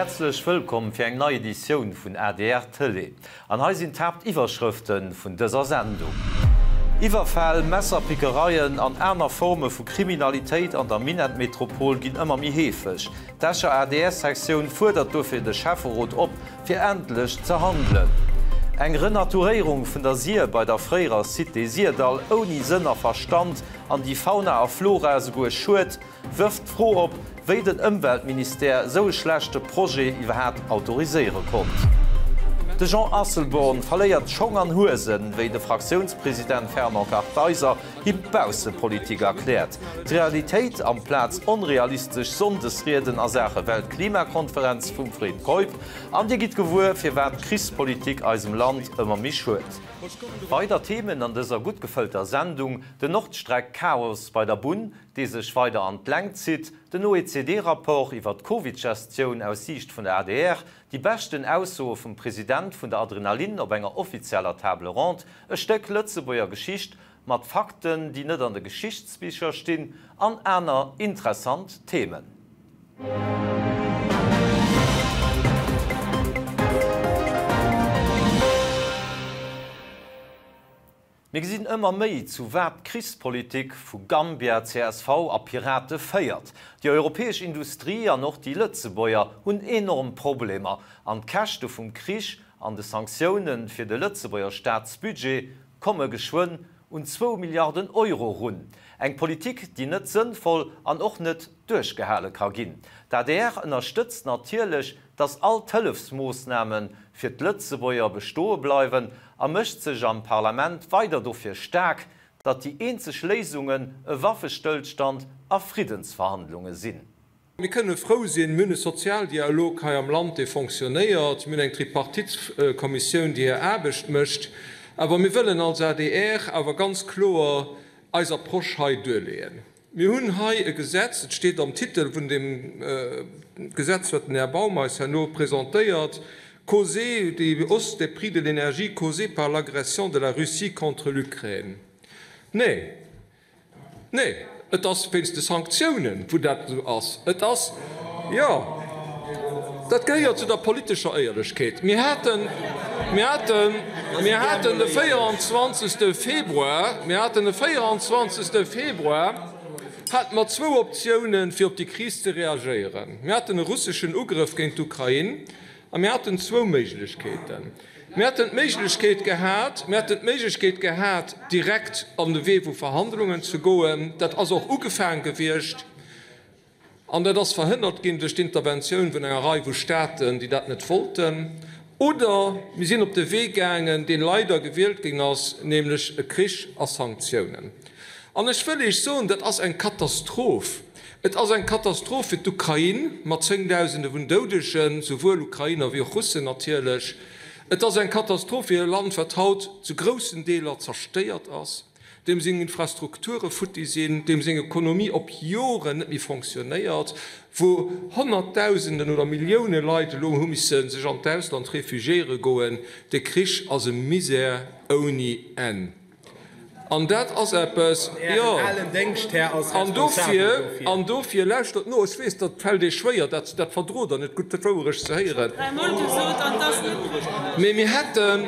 Häerzlech wëllkomm fir eng nei Editioun vun adr Tëlee. An hei sinn d'Haaptiwwerschrëfte vun dëser Sendung. Iwwerfäll, Messerpickereien an aner Forme vu Kriminalitéit an der Minettmetropol ginn ëmmer méi heefeg. D'Escher ADR-Sektioun fuerdert dofir de Schäfferot op, fir endlech ze handelen. Eng Renaturéierung vun der Sir bei der fréierer Cité Syrdall ouni Sënn a Verstand an déi Fauna a Flora esouguer schued, wërft d'Fro op, wéi den Ëmweltministère esou e schlechte Projet iwwerhaat autoriséiere konnt. De Jean Asselborn verléiert Schong an Huesen, wéi de Fraktiounspresident Fernand Kartheiser him d'Baussepolitik erkläert. D'Realitéit amplaz onrealistesch Sonndesrieden a Saache Weltklimakonferenz vum Fred Keup. An Dir gitt gewuer, firwat d'Krichspolitik eisem Land ëmmer méi schued. Weider Themen an dëser gutt gefëllter Sendung, Den Nordstreck-Chaos bei der Bunn, dee sech weider an d'Längt zitt, den OECD-Rapport iwwer d'Covid-Gestioun aus Siicht vun der adr, déi beschten Aussoe vum President vun der Adrenalin op enger offizieller Table ronde, e Stéck Lëtzebuerger Geschicht mat Fakten, déi net an de Geschichtsbicher stinn, an aner interessant Themen. Mir gesinn ëmmer méi, zu wat d'Krichspolitik vu Gambia, csv a Pirate féiert. Déi europäesch Industrie an och déi Lëtzebuerger hunn enorm Problemer an d'Käschte vum Krich an de Sanktioune fir de Lëtzebuerger Staatsbudget komme geschwënn un zwou Milliarden Euro run. Eng Politik, déi net sënnvoll an och net duerchgehale ka ginn. D'adr ënnerstëtzt natierlech, datt all d'Hëllefsmoossname fir d'Lëtzebuerger bestoe bleiwen a mécht sech am Parlament weider dofir staark, datt déi eenzeg Léisungen e Waffestëllstand a Friddensverhandlunge sinn. Mir kënne frou sinn, mir hunn e Sozialdialog hei am Land, dee fonctionnéiert, mir hunn eng Tripartiteskommissioun, déi hir Aarbecht mécht. Awer mir wëllen als adr awer ganz kloer eis Approche hei duerleeën. Mir hunn hei e Gesetz, et steet am Titel vun deem Gesetz, wat den Här Baum eis herno presentéiert, Causée des hausses des prix de l'énergie causées par l'agression de la Russie contre l'Ukraine. Nee, nee, et ass wéinst de Sanktiounen, wou dat esou ass. Et ass, jo, dat gehéiert zu der politescher Éierlechkeet. Mir haten, mir haten, mir haten de 24. Februar, mir haten de 24. Februar hate mer zwou Optiounen, fir op déi Kris ze reagéieren. Mir haten e russeschen Ugrëff géint d'Ukrain a mir haten zwou Méiglechkeeten. Mir hätten d'Méiglechkeet gehat, mir hätten d'Méiglechkeet gehat, direkt an de Wee vu Verhandlungen ze goen. Dat ass och ugefaang gewiescht. An dat ass verhënnert ginn duerch d'Interventioun vun enger Rei vu Staaten, déi dat net wollten. Oder mir sinn op de Wee gaangen, dee leider gewielt ginn ass, nämlech e Krich a Sanktiounen. An ech wëll Iech soen, dat ass eng Katastroph. Et ass eng Katastroph fir d'Ukrain, mat Zéngdausende vun Doudegen, souwuel Ukrainer wéi och Russen natierlech. Et ass eng Katastroph fir e Land, wat haut zu groussen Deeler zerstéiert ass. deem seng Infrastrukture futti sinn, deem seng Ekonomie op Joren net méi fonctionnéiert, wou Honnertdausenden oder Millioune Leit elo hu misse sech an d'Ausland refugiéiere goen. De Krich ass e Misär ouni Enn. An dat ass eppes, jo, an dofir, an dofir, lauschtert no, ech weess, dat fält Iech schwéier, dat, dat verdrot Der net gutt, d'Wouerecht ze héieren, mee mir hätten,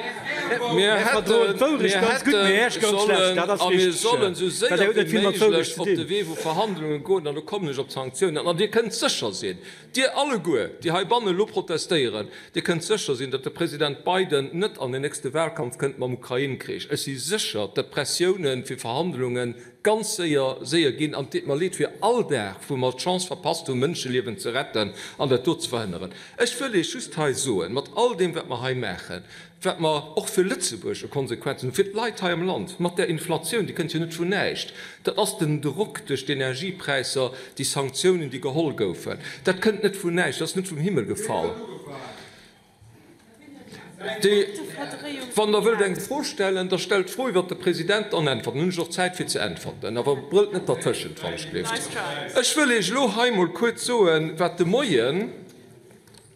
Mir hätten, mir hätten sollen a mir sollen esou séier wéi méiglech op de Wee vu Verhandlungen goen. An do kommen ech op d'Sanktiounen. An Dir kënnt sécher sinn, Dir alleguer, déi heibannen elo protestéieren, Dir kënnt sécher sinn, datt de President Biden net an den nächste Wahlkampf kënnt mam Ukrain-Krich. Ech si sécher, datt d'Pressiounen fir Verhandlunge ganz séier, séier ginn. An et deet mer leed fir all Dag, wou mer d'Chance verpasst hunn, Mënscheliewen ze retten an dat do ze verhënneren. Ech wëll Iech just hei soen, mat all deem, wat mer hei maachen, Wat mer och fir Lëtzebuerg u Konsequenzen hunn, fir d'Leit hei am Land, mat där Inflatioun, déi kënnt jo net vun näischt, dat ass den Drock duerch d'Energiepräisser, déi Sanktiounen, déi geholl goufen, dat kënnt net vun näischt, dat ass net vum Himmel gefall. Déi, wann Der wëllt eng Fro stellen, da stellt d'Fro iwwert de President an äntwert. Dann hunn ech och Zäit fir ze äntwerten. Awer brëllt net dertëschent, wann ech gleeft. Ech wëll Iech elo hei emol kuerz soen, wat de Moien,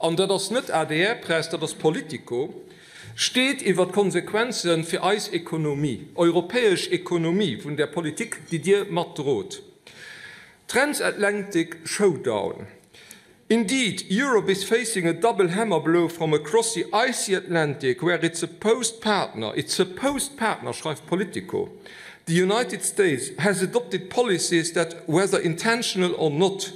an dat ass net ADR-Press, dat ass Politico, steet iwwer d'Konsequenze fir eis Ekonomie, europäesch Ekonomie, vun där Politik, déi Dir matdrot. Transatlantic Showdown. Indeed, Europe is facing a double hammer blow from across the icy Atlantic, where its supposed partner, its supposed partner, schreift Politico, the United States, has adopted policies that, whether intentional or not,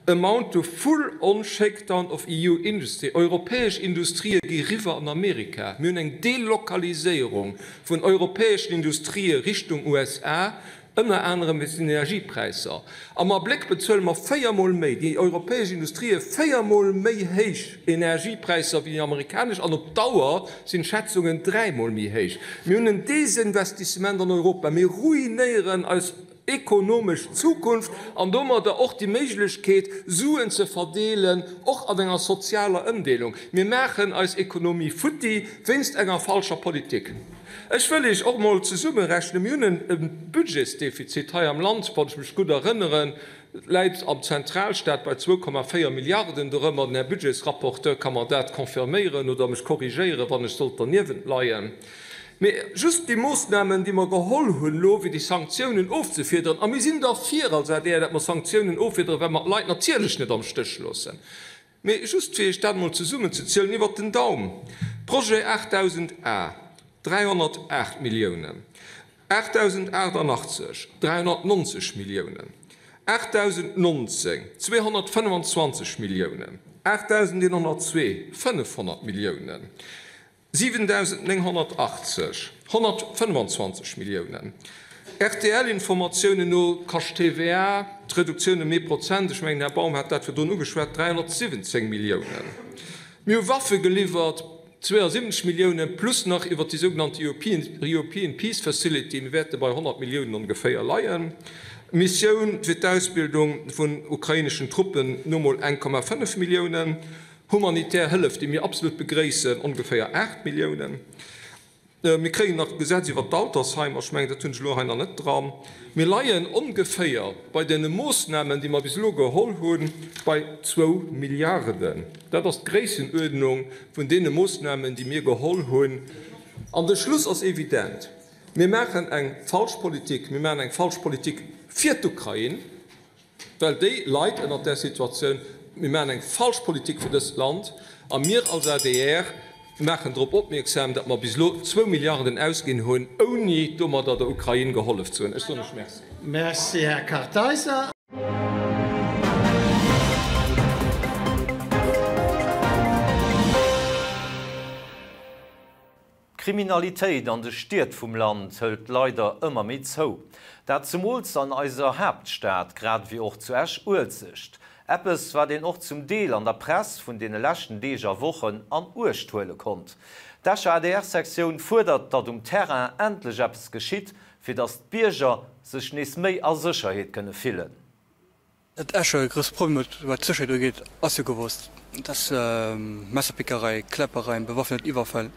amount to full-on shakedown of EU industry. Europäesch Industrië gi riwwer an Amerika. Mir hunn eng Delokaliséierung vun europäeschen Industrië Richtung USA, ënner anerem wéinst den Energiepräisser. Am Abléck bezuele mer véiermol méi, déi europäesch Industrië véiermol méi héich Energiepräisser wéi déi amerikanesch an op Dauer sinn d'Schätzungen dräimol méi héich. Mir hunn en Desinvestissement an Europa. Mir ruinéieren eis ekonomesch Zukunft an domadder och déi Méiglechkeet, Suen ze verdeelen, och an enger sozialer Ëmdeelung. Mir maachen eis Ekonomie futti wéinst enger falscher Politik. Ech wëll Iech och emol zesummerechnen, Mir hunn e Budgetsdefizit hei am Land, wann ech mech gutt erënneren, läit am Zentralstaat bei 2,4 Milliarden dorëmmer. Den Här Budgetsrapporteur ka mer dat confirméieren oder mech korrigéieren, wann ech sollt derniewent leien. Mee just déi Moossnamen, déi mer geholl hunn elo, fir déi Sanktiounen ofzefiederen, a mir sinn derfir als adr, datt mer Sanktiounen offiederen, well mer d'Leit natierlech net am Stéch loossen, mee just fir Iech dat emol zesummenzezielen iwwert den Daum, Projet 8000 A, 308 Milliounen, 8088, 390 Milliounen, 8019, 225 Milliounen, 8102, 500 Milliounen, 7.980, 125 Milliounen. RTL-Informatiounen no kascht d'TVA, d'Reduktioun ëm ee Prozent, ech mengen, den Här Baum hat dat virdrun ugeschwat, 317 Milliounen. Mir hu Waffe geliwwert, 72 Milliounen, plus nach iwwer déi sougenannte European Peace Facility, mir wäerte bei 100 Milliounen ongeféier leien. Missioun fir d'Ausbildung vun ukraineschen Truppen, nomol 1,5 Milliounen. Humanitär Hëllef, déi mir absolut begréissen, ongeféier 8 Milliounen. Mir kréien nach d'Gesetz iwwert d'Altersheimer, ech mengen, dat hunn ech elo hei nach net dran. Mir leien ongeféier bei deene Moossnamen, déi mer bis elo geholl hunn, bei zwou Milliarden. Dat ass d'Gréissenuerdnung vun deene Moossnamen, déi mir geholl hunn. An de Schluss ass evident, Mir maachen eng falsch Politik. Mir maachen eng falsch Politik fir d'Ukrain. Well déi leit ënnert där Situatioun. Mir maachen eng falsch Politik fir dëst Land a mir als adr maachen drop opmierksam, datt mer bis elo zwou Milliarden ausginn hunn, ouni domadder der Ukrain gehollef ze hunn. Ech soen lech Merci. Merci, Här Kartheiser. D'Kriminalitéit an de Stied vum Land hëlt leider ëmmer méi zou. Dat zemools an eiser Haaptstad, grad ewéi och zu Esch-Uelzecht. Eppes, wat een och zum Deel an der Press vun deene leschten Deeg a Wochen an Uecht huele konnt. D'Escher ADR-Sektioun fuerdert, datt um Terrain endlech eppes geschitt, fir datt d'Bierger sech nees méi a Sécherheet kënne fillen. Datt Esch e grousse Problem huet, wat d'Sécherheet ugeet, ass jo gewosst. Et ass Messerpickerei, Kläppereien, bewaffnet Iwwerfäll.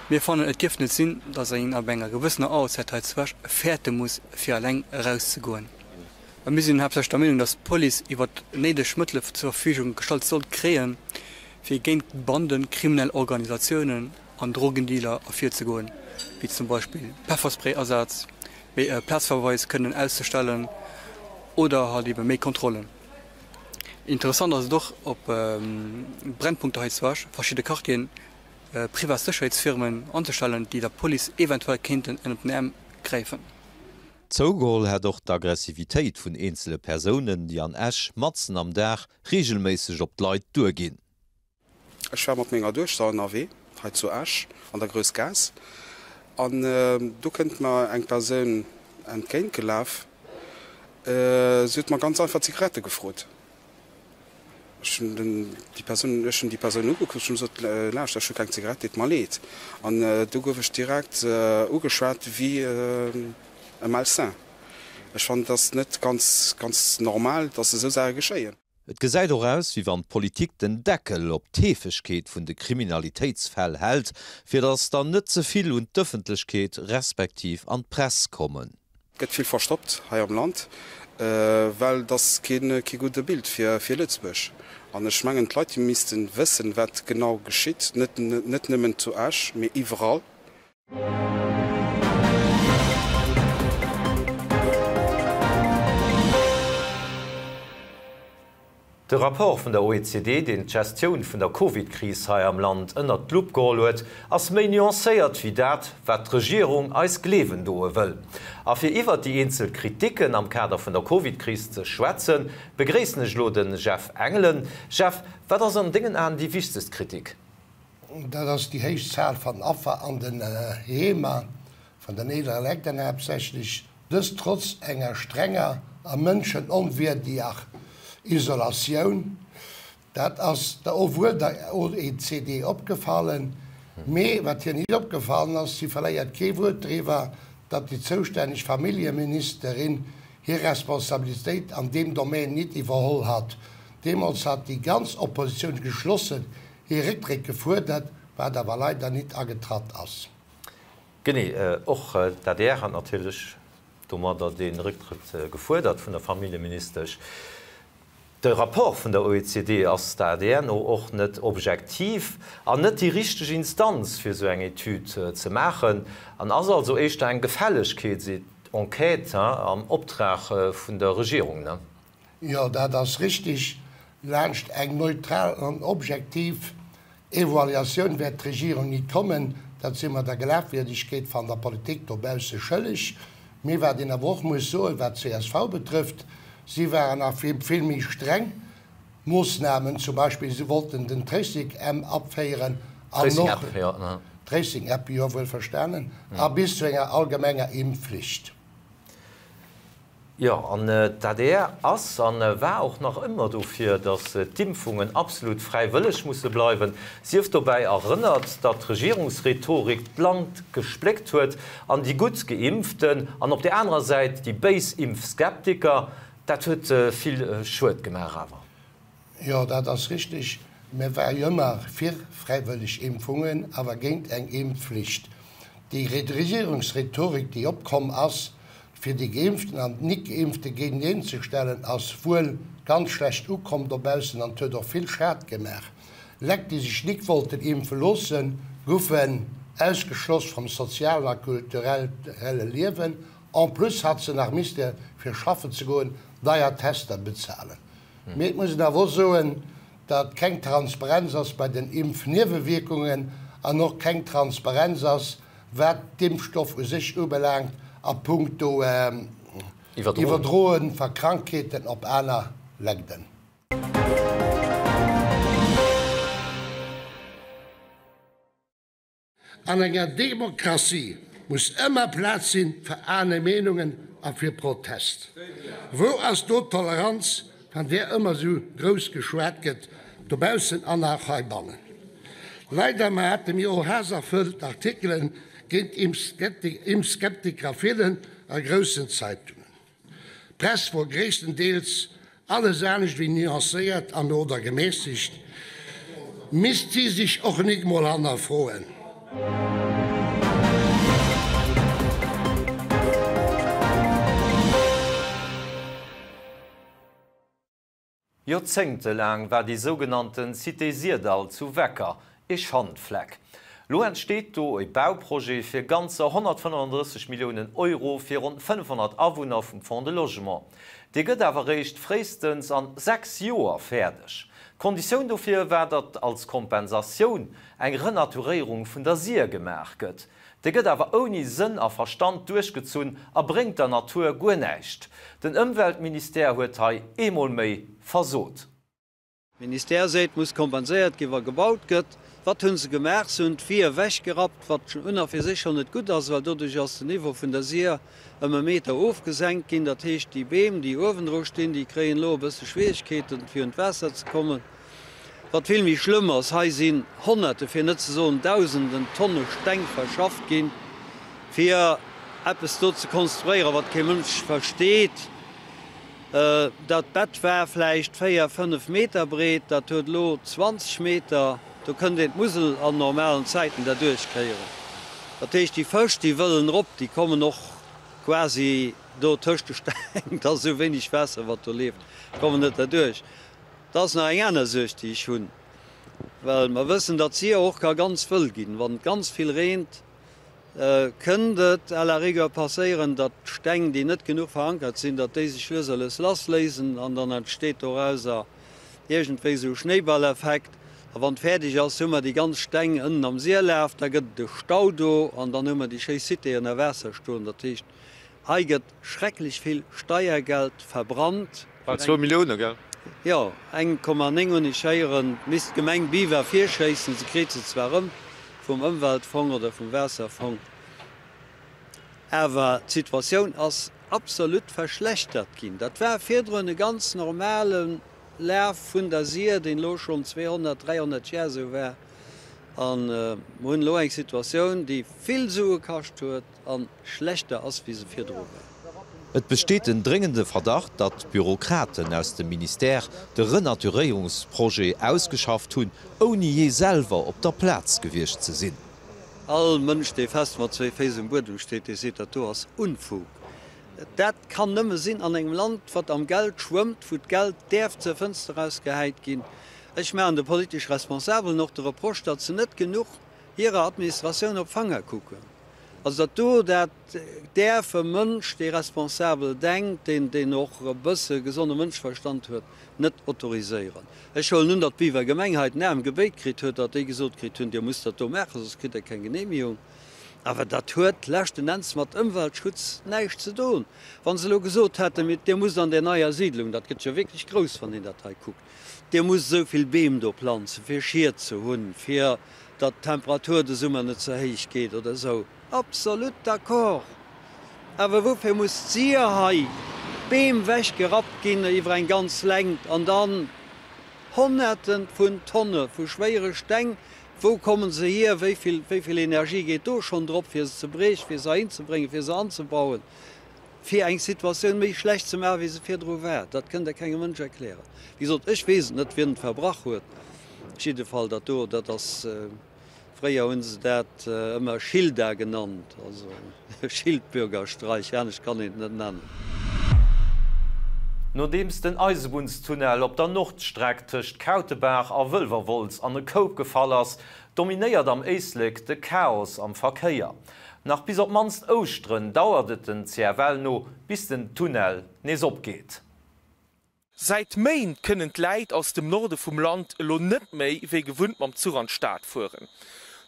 Mir fannen, et dierft net sinn, datt een ab enger gewëssener Auerzäit hei zu Esch fäerte muss, fir eleng erauszegoen. A mir sinn haaptsächlech der Meenung, datt d'Police iwwert néideg Mëttele zur Verfügung gestallt sollt kréien, fir géint Banden, kriminell Organisatiounen an Drogendealer ervirzegoen, wéi zum Beispill Pefferspray-Asaz, méi Plazverweis kënnen auszestellen oder halt ebe méi Kontrollen. Interessant ass et och, op Brennpunkter hei zu Esch, verschidde Quartieren, privat Sécherheetsfirmen anzestellen, déi der Police eventuell kéinten ënnert den Äerm gräifen. Zougeholl hätt och d'Aggressivitéit vun eenzele Persounen, déi an Esch matzen am Dag reegelméisseg op d'Leit duerginn. Ech war mat menger Duechter ënnerwee hei zu Esch an der Groussgaass an do kënnt mer eng Persoun entgéint gelaf. Si huet mer ganz einfach Zigarette gefrot. Ech hunn den déi Persoun ech hunn déi Persoun ugekuckt, ech hunn gesot, lauschter ech hu keng Zigarett, deet mer leed. An du gouf ech direkt ugeschwat wéi e Malsain. Ech fannen, et ass net ganz ganz normal, dass esou Saache geschéien. Et gesäit och aus, wéi wann d'Politik den Deckel op d'Heefegkeet vun de Kriminalitéitsfäll hält, fir datt der net ze vill un d'Ëffentlechkeet respektiv an d'Press kommen. Et gëtt vill verstoppt hei am Land, well et ass kee gudde Bild fir Lëtzebuerg. An ech mengen, d'Leit déi missten wëssen, wat genau geschitt, net nëmmen zu Esch, mee iwwerall. De Rapport vun der OECD, deen d'Gestioun vun der Covid-Kris hei am Land ënnert d'Lupp geholl huet, ass méi nuancéiert wéi dat, wat d'Regierung eis gleewen doe wëll. A fir iwwert déi eenzel Kriticken am Kader vun der Covid-Kris ze schwätzen, begréissen ech elo de Jeff Engelen. Jeff, wat ass an dengen Aen déi wichtegst Kritik? Dat ass déi héich Zahl van Affer an den Heemer, van den eelere Lekt dann haaptsächlech. Dëst trotz enger strenger a mënschenonwierdiger Isolatioun. Dat ass der och wuel der OECD opgefallen. Mee wat hir nit opgefallen ass, si verléiert kee Wuert driwwer, datt déi zoustänneg Familljeministerin hir Responsabilitéit an deem Domaine nit iwwerholl hat. Deemools hat déi ganz Oppositioun geschlossen hir Réckdréck gefuerdert, wat awer leider nit agetratt ass. Genee, och d'ADR hat natierlech domadder dee Récktrëtt gefuerdert vun der Familljeministesch. De Rapport vun der OECD ass der adr no och net objektiv an net déi richteg Instanz fir esou eng Etüd ze maachen an ass also éischter eng Gefällegkeetsenquête am Optrag vun der Regierung. Jo, dat ass richtig. Laanscht eng neutral an objektiv Evaluatioun wäert d'Regierung nit kommen. Dat si mer der Glafwierdegkeet van der Politik dobausse schëlleg. Mee wat een awer och muss soen, wat d'CSV betrëfft, si waren nach fir vill méi streng Moossnamen. Zum Beispill, si wollten den Tracing-App aféieren an och, Tracing-App, jo, wuelverstanen, a bis zu enger allgemenger Impfflicht. Jo, an d'ADR ass a war och nach ëmmer dofir, datt d'Impfungen absolut fräiwëlleg musse bleiwen. Sief dobäi erënnert, datt d'Regierungsrhetorik d'Land gespléckt huet an déi gutt Geimpften an op där anerer Säit déi béis Impfskeptiker. Dat huet vill Schued gemaach awer. Jo, dat ass richteg. Mir ware jo ëmmer fir fräiwëlleg Impfungen, awer géint eng Impfflicht. Déi Regierungsrhetorik, déi opkomm ass, fir déi Geimpften an d'Nit-Geimpfte géinteneen ze stellen, ass wuel ganz schlecht ukomm dobaussen an huet och vill Schad gemaach. Lekt, déi sech nik wollten impfe loossen, goufen ausgeschloss vum sozialen a kulturelle Liewen. En plus hat se nach misste fir schaffen ze goen deier Tester bezahlen. Mee et muss een awer och soen, datt keng Transparenz ass bei den Impfniewewierkungen an och keng Transparenz ass, wat d'Impfstoff u sech ubelaangt a puncto Iwwerdroe va Krankheeten op aner Legden. An enger Demokratie muss ëmmer Plaz sinn fir aner Meenungen a fir Protest. Wou ass do d'Toleranz, van där ëmmer sou grouss geschwat gëtt, dobaussen an och heibannen? Leider mar hate mir och haasserfëllt Artikelen géint Impfskeptiker villen a groussen Zeitungen. D'Press wor gréisstendeels alles anescht wéi nuancéiert an oder gemässegt. Misst si sech och nik mol hannerfroen. Joerzéngtelaang war déi sougenannten Cité Syrdall zu Wecker ee Schandfleck. Lo entsteet do e Bauprojet fir ganzer 135 Milliounen Euro fir ronn 500 Awunner vum Fonds de Logement. Dee gëtt awer réischt fréistens an 6 Joer fäerdeg. D'Konditioun dofir war, datt als Kompensatioun eng Renaturéierung vun der Sir gemaach gëtt. Déi gëtt awer ouni Sënn a Verstand duerchgezunn a bréngt der Natur guer näischt. Den Ëmweltministère huet hei eemol méi versot. Ministère seet, muss kompenséiert ginn, wa gebaut gëtt. Wat hu se gemaach? Se hunn d'Wier ewechgerappt, wat un a fir sech schonn net gutt ass, well doduerch ass den Niveau vun der Sir ëm e Meter ofgesenkt ginn. Dat heescht, déi Beem, déi uewendru stinn, déi kréien elo e bësse Schwierigkeeten, fir un d'Waasser ze kommen. Wat vill méi schlëmm ass, hei sinn Honnerte, fir net ze soen Dausenden Tonne Steng verschafft ginn, fir eppes do ze konstruéieren, wat kee Mënsch versteet. Dat Bett war vläicht 4, 5 Meter breet, dat huet elo 20 Meter. Do kënnt een d'Musel an normalen Zäiten derduerch kéieren. Dat heescht, déi Fësch, déi wëllen erop, déi kommen och quasi do tëscht de Steng, et ass esou wéineg Waasser, wat do leeft, kommen net derduerch. Da ass nach eng aner Suerg, déi ech hunn, well mer wëssen, datt d'Sir och ka ganz wëll ginn. Wann et ganz vill reent, kënnt et à la rigueur passéieren, datt d'Steng, déi net genuch verankert sinn, datt déi sech lues a lues lassléisen an dann entsteet dorauser. Iergendwéi esou Schnéiballeffekt. A wann et fäerdeg ass, hu mer déi ganz Steng ënnen am Sierlaf, da gëtt et e Stau do an dann hu mer déi schéi Cité ënner Waasser stoen. Dat heescht, hei gëtt schrecklech vill Steiergeld verbrannt. Bal zwou Millioune, gell? Jo, 1,9 hunn ech héieren. Misst d'Gemeng Biwer virschéissen. Se kritt se zwar erëm vum Ëmweltfong oder vum Waasserfong, awer d'Situatioun ass absolut verschlechtert ginn. Dat war virdrun e ganz normale Laf vun der Sir, deen elo schonn 200, 300 Jar esou war. A mer hunn elo eng Situatioun, déi vill Sue kascht huet a schlechter ass, wéi se virdru war. Et besteet den dréngende Verdacht, datt d'Bürokraten aus dem Ministère de Renaturéierungsprojet ausgeschafft hunn, ouni jee selwer op der Plaz gewiescht ze sinn. All Mënsch, dee fest mat zwéi Féiss um Buedem steet, dee seet, dat do ass Unfug. Dat kann nëmme sinn an engem Land, wat am Geld schwëmmt, wou d'Geld däerf zur Fënster erausgehäit ginn. Ech maachen de politesch Responsabelen och de Reproche, datt se net genuch hirer Administratioun op d'Fanger kucken. Also dat do, dat däerf e Mënsch, dee responsabel denkt, deen, deen och e bësse gesonde Mënscheverstand huet, net autoriséieren. Ech huelen un, datt d'Biwer Gemeng hei den Aarm gebéit kritt huet, datt déi gesot kritt hunn, Dir musst dat do maachen, soss kritt Der keng Genehmigung. Awer dat huet leschten Enns mat Ëmweltschutz näischt ze doen. Wa se elo gesot hätten, Mee Dir musst an där neier Siidlung, dat gëtt jo wierklech grouss, wann een dat hei kuckt, Dir musst esou vill Beem do planzen, fir Schied ze hunn, fir datt d'Temperatur de Summer net ze héich geet oder esou. Absolut d'accord! Awer woufir muss d'Sir hei, d'Beem wechgerappt ginn iwwer eng ganz Längt an dann Honnerte vun Tonne vu schwéiere Steng Wou kommen se hier? Wéi vill, wéi vill Energie geet do schonn drop, fir se ze briechen, fir se heihinzebréngen, fir se anzebauen, fir eng Situatioun méi schlecht ze maachen, wéi se virdru war? Dat kënnt Der kengem Mënsch erklären. Wéi gesot, ech weess et net, wien et verbrach huet. Op jidde Fall, dat do, dat ass, fréier hu se dat ëmmer Schilda genannt, also Schildbürgerstreich, anescht kann een et net nennen. Nodeems den Eisebunnstunnel op der Nordstreck tëscht Kautebaach a Wëlwerwolz an e Koup gefall ass, dominéiert am Éislek de Chaos am Verkéier. Nach bis op d'mannst Ouschteren dauert et den CFL no, bis den Tunnel nees opgeet. Säit Méint kënnen d'Läit aus dem Norde vum Land elo net méi wéi gewunnt mam Zuch an d'Stad fueren.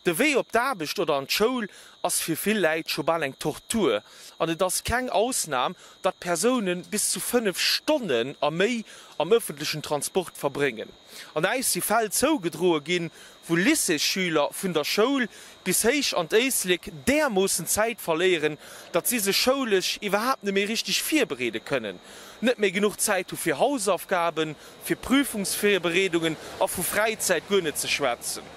De Wee op d'Aarbecht oder an d'Schoul ass fir vill Läit scho bal eng Tortur an et ass keng Ausnam, datt Persoune bis zu 5 Stonnen a méi am ëffentlechen Transport verbréngen. An äis si Fäll zougedroe ginn, wou Lycéesschüler vun der Schoul bis héich an d'Éislek därmoossen Zäit verléieren, datt si sech schoulesch iwwerhaapt net méi richteg virbereede kënnen, net méi genuch Zäit hu fir Hausaufgaben, fir Prüfungsvirbereedungen a vu Fräizäit guer net ze schwätzen.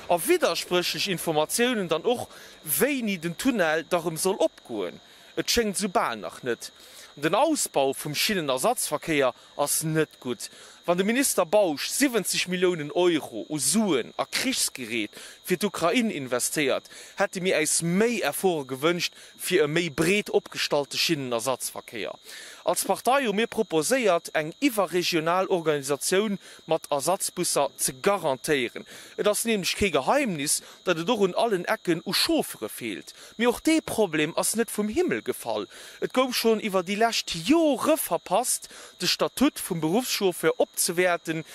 A widderspréchlech Informatiounen dann och, wéini den Tunnel da rëm soll opgoen. Et schéngt esou bal nach net. Den Ausbau vum Schinnenersatzverkéier ass net gutt. Wann de Minister Bausch 70 Milliounen Euro u Suen a Krichsgerät fir d'Ukrain investéiert, hätte mir äis méi Efforte gewënscht fir e méi breet opgestallte Schinnenersatzverkéier. Als Partei hu mir proposéiert, eng iwwerregional Organisatioun mat Ersatzbusser ze garantéieren. Et ass nämlech kee Geheimnis, datt et och un allen Ecken u Chauffere feelt. Mee och dee Problem ass net vum Himmel gefall. Et gouf schonn iwwer déi lescht Jore verpasst, de Statut vum Beruffschauffeur opzewäerten,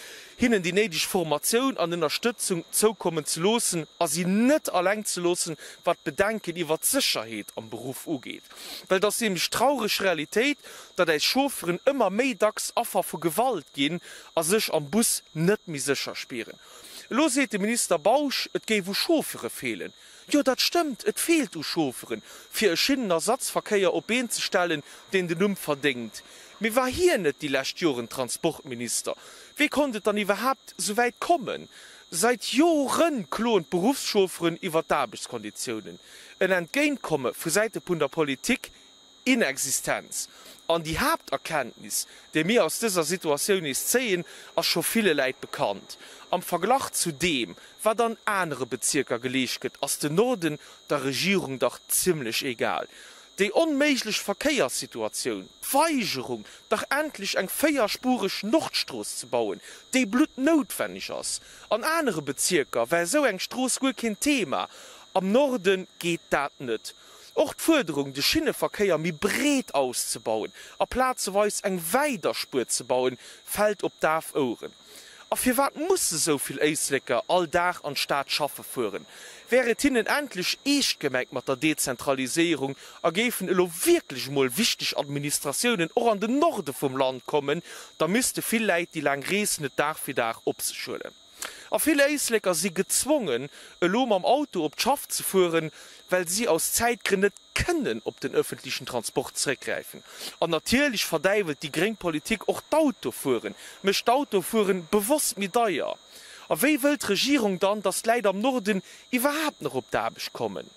hinnen déi néideg Formatioun an Ënnerstëtzung zoukommen ze loossen a si net alleng ze loossen, wat d'Bedenken iwwer d'Sécherheet am Beruff ugeet. Well et ass nämlech d'traureg Realitéit, datt äis Chaufferen ëmmer méi dacks Affer vu Gewalt ginn a sech am Bus net méi sécher spieren. Elo seet de Minister Bausch, et géif u Chauffere feelen. Jo, dat stëmmt, et feelt u Chaufferen, fir e Schinnenersatzverkéier op d'Been ze stellen, deen den Numm verdéngt. Mee war hien net déi lescht Joren Transportminister? Wéi konnt et dann iwwerhaapt sou wäit kommen? Seit Jore kloen d'Beruffschaufferen iwwer d'Aarbechtskonditiounen. En Entgéintkomme vu Säite vun der Politik Inexistenz. An déi Haapterkenntnis, déi mir aus dëser Situatioun nees zéien, ass scho ville Läit bekannt, Am Verglach zu deem, wat an anere Bezierker geleescht gëtt, ass den Norden der Regierung dach zimlech egal. Déi onméiglech Verkéierssituatioun, d'Weigerung, dach endlech eng véierspureg Nordstrooss ze bauen, déi bluttnoutwenneg ass. An anere Bezierker war esou eng Strooss guer keen Thema, am Norde geet dat net. Och d'Fuerderung, de Schinneverkéier méi breet auszebauen a plazeweis eng weider Spuer ze bauen, fält op daf Oueren. A firwat musse sou vill Éisleker all Dag an d'Stad schaffe fueren? Wär et hinnen endlech eescht gemengt mat der Dezentraliséierung a géifen elo wierklech emol wichteg Administratiounen och an den Norde vum Land kommen, da misste vill Läit déi laang Rees net Dag fir Dag op sech huelen. A vill Éisleker si gezwongen, elo mam Auto op d'Schaff ze fueren, well si aus Zäitgrënn net kënnen op den ëffentlechen Transport zeréckgräifen. An natierlech verdäiwelt déi gréng Politik och d'Autofueren, mécht d'Autofueren bewosst méi deier. A wéi wëllt d'Regierung dann, datt d'Läit am Norden iwwerhaapt nach op d'Aarbecht kommen?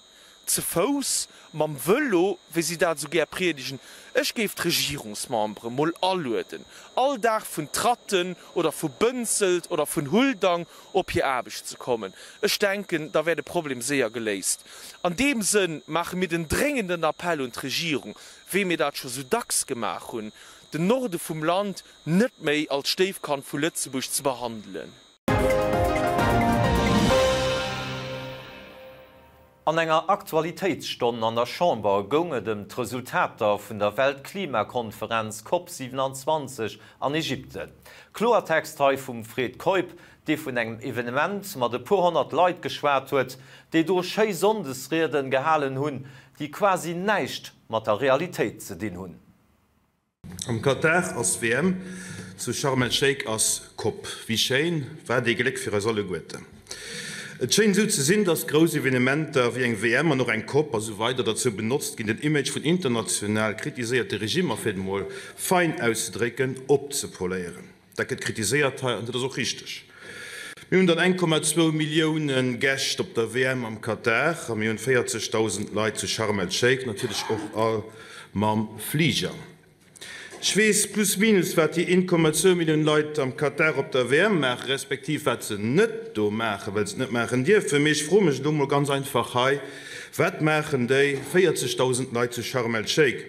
Ze Fouss, mam Vëlo, wéi si dat esou gär priedegen? Ech géif d'Regierungsmembere mol alueden, all Dag vun Tratten oder vu Bënzelt oder vun Huldang op hir Aarbecht ze kommen. Ech denken, da wär de Problem séier geléist. An deem Sënn maache mir den dréngenden Appell un d'Regierung, wéi mir dat scho sou dacks gemaach hunn, den Norde vum Land net méi als Stéifkand vu Lëtzebuerg ze behandelen. An enger Aktualitéitsstonn an der Chamber goung et ëm d'Resultater vun der Weltklimakonferenz Cop 27 an Ägypten. Kloertext hei vum Fred Keup, dee vun engem Evenement mat e puer 100 Leit geschwat huet, déi do schéi Sonndesrieden gehalen hunn, déi quasi näischt mat der Realitéit ze dinn hunn. Am Katar ass WM, zu Sharm el Sheikh ass Cop. Wéi schéin, wat ee Gléck fir eis alleguerten. Et schéint esou ze sinn, dass grouss Evenementer wéi eng WM an och eng Cop a sou weider derzou benotzt ginn, den Image vun international kritiséierte Regimmer, fir et emol fein auszedrécken, opzepoléieren. Dat gëtt kritiséiert hei an dat ass och richteg. Mir hunn dann 1,2 Millioune Gäscht op der WM am Katar a mir hunn 40.000 Leit zu Sharm el Sheikh, natierlech och all mam Fliger. Ech weess plus minus wat déi 1,2 Millioun Leit am Katar op der WM maachen, respektiv wat se net do maachen, well se et net maachen dierfen. Mee ech froe mech elo mol ganz einfach hei, Wat maachen déi 40.000 Leit zu Sharm el Sheikh?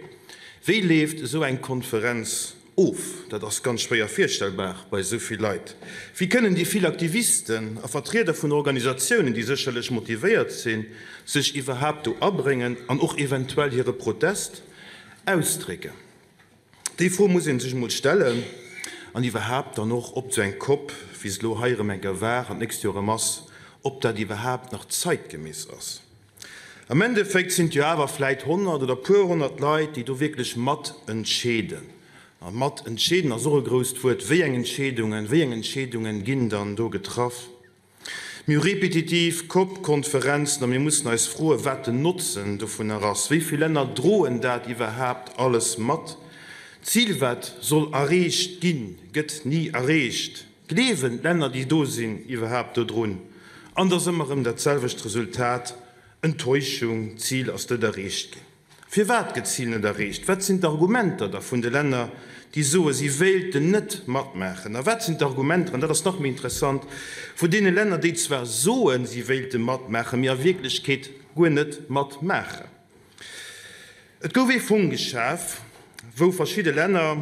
Wéi leeft esou eng Konferenz Of. Dat ass ganz schwéier virstellbar bei esou vill Leit. Wéi kënnen déi vill Aktivisten a Vertrieder vun Organisatiounen, déi sécherlech motivéiert sinn, sech iwwerhaapt do abréngen an och eventuell hire Protest ausdrécken? Déi Fro muss ee sech emol stellen. An iwwerhaapt dann och, ob esou eng Cop, wéi se elo hei erëm eng Kéier war an d'nächst Joer erëm ass, ob dat iwwerhaapt nach zeitgemäss ass. Am Endeffekt sinn et jo awer vläit 100 oder puer 100 Leit, déi do wierklech mat entscheeden. A mat entscheeden ass och e grousst Wuert. Wéi eng Entscheedungen, wéi eng Entscheedungen ginn dann do getraff? Mir hu repetitiv COP-Konferenzen a mir mussen eis froen, wat den Notzen dovunner ass. Wéi vill Länner droen dat iwwerhaapt alles mat? D'Zil, wat soll erreecht ginn, gëtt ni erreecht. Gleewen d'Länner, déi do sinn, iwwerhaapt dodrun? An et ass ëmmer erëm dat selwecht Resultat, Enttäuschung, d'Zil ass net erreecht ginn. Firwat gëtt d'Zil net erreecht? Wat sinn d'Argumenter da vun de Länner, déi soen, si wéilten net matmaachen? A wat sinn d'Argumenter, an dat ass nach méi interessant, vun deene Länner, déi zwar soen, si wéilte matmaachen, mee a Wierklechkeet guer net matmaachen? Et gouf ee Fong geschaf, wou verschidde Länner,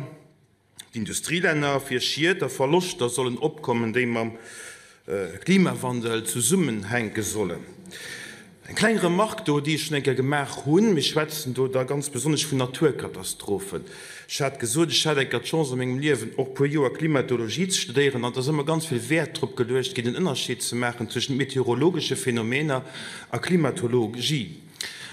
D'Industrielänner fir Schied a Verloschter sollen opkommen, déi mam Klimawandel zesummenhänke sollen. Eng kleng Remark do, déi ech schonn eng Kéier gemaach hunn, Mir schwätzen do da ganz besonnesch vun Naturkatastrophen. Ech hat gesot, ech hat eng Kéier d'Chance a mengem Liewen och e puer Joer Klimatologie ze studéieren an et ass ëmmer ganz vill Wäert drop geluecht ginn, den Ënnerscheed ze maachen zwëschent meteorologesche Phänomener a Klimatologie.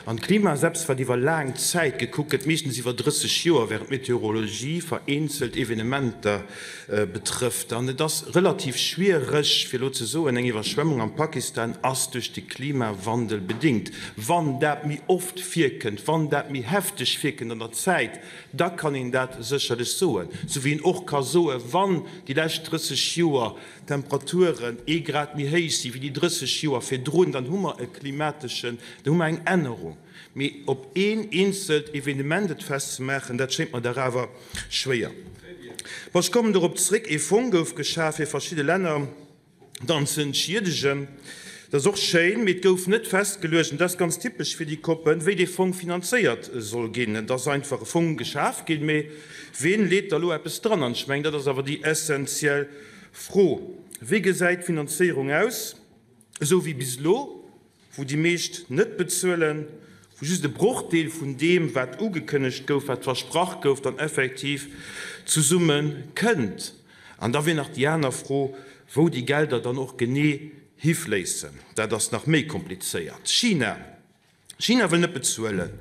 An d'Klima ass eppes, wat iwwer laang Zäit gekuckt gëtt, meeschtens iwwer 30 Joer, wärend d'Meteorologie vereenzelt Evenementer betrëfft. An et ass relativ schwiereg, fir elo ze soen, eng Iwwerschwemmung am Pakistan ass duerch de Klimawandel bedéngt. Wann dat méi oft virkënnt, wann dat méi hefteg virkënnt an der Zäit, da kann een dat sécherlech soen. Sou wéi een och ka soen, wann déi lescht 30 Joer d'Temperaturen ee Grad méi héich si wéi déi 30 Joer virdrun, dann hu mer e klimateschen, dann hu mer eng Ännerung. Mee op een eenzelt Evenement et festzemaachen, dat schéngt mer dach awer schwéier. Bon, ech kommen dorop zréck, Ee Fong gouf geschaf, fir verschidde Länner dann ze entschiedegen. Dat ass och schéin, mee et gouf net festgeluecht, an dat ass ganz typesch fir déi COPen, wéi dee Fong finanzéiert soll ginn. Et ass einfach e Fong geschaf ginn, mee ween leet da lo eppes dran? An ech mengen, dat ass awer déi essenziell Fro, Wéi gesäit d'Finanzéierung aus? Esou wéi bis elo, wou déi meescht net bezuelen, wou just e Brochdeel vun deem, wat ugekënnegt gouf, wat versprach gouf, dann effektiv zesumme kënnt? An da wier nach déi aner Fro, Wou déi Gelder dann och genee hifléissen, dat ass nach méi komplizéiert. China China wëll net bezuelen.